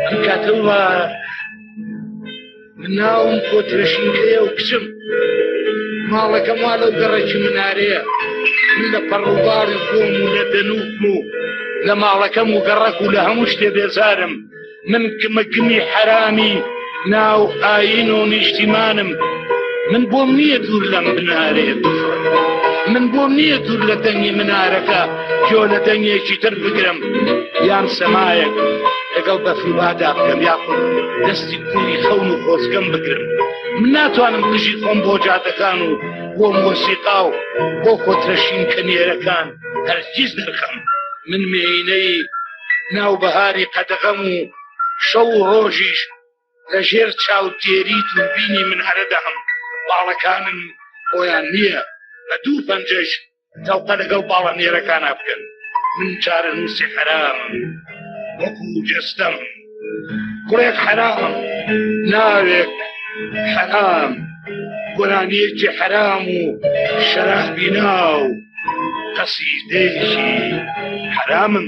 ئەم کاتە وا من ناوم کۆترەشینکەیە و کچم ماڵەکەم وا لەو گەڕەکی منارەیە من لە پەڕوباڕی خۆم و لە دەنووکم و لە ماڵەکەم و گەڕەک و لە هەموو شتێ بێزارم من گمەگمی حەرامی ناو ئاین و نیشتیمانم من بۆم نییە دوور لەم بنارەیە بفڕم من بۆم نییە دوور لە دەنگی منارەکە گۆ لە دەنگێکی تر بگرم یان سەمایەک لەگەڵ بەفروبادا بکەم یاخود دەستی کوڕی خەون و خۆزگەم بگرم من ناتوانم قژی خۆم بۆ جادەکان و بۆ مۆسیقا و بۆ کۆترەشین کە نێرەکان هەرگیز دەرخەم من مێینەی ناو بەهاری قەدەغەم و شەو و ڕۆژیش لە ژێر چاودێری دووربینی من هەرەدام باڵەکانم بۆیان نییە بە دوو پەنجەش تەوقە لەگەڵ باڵە نێرەکانا بکەن من چارەنووسی حەرامم وەکو جەستەم کوڕێک حەرام ناوێک حەرام گۆرانیەکی حەرام و شەرابی ناو قەسیدەیەکی حەرامم.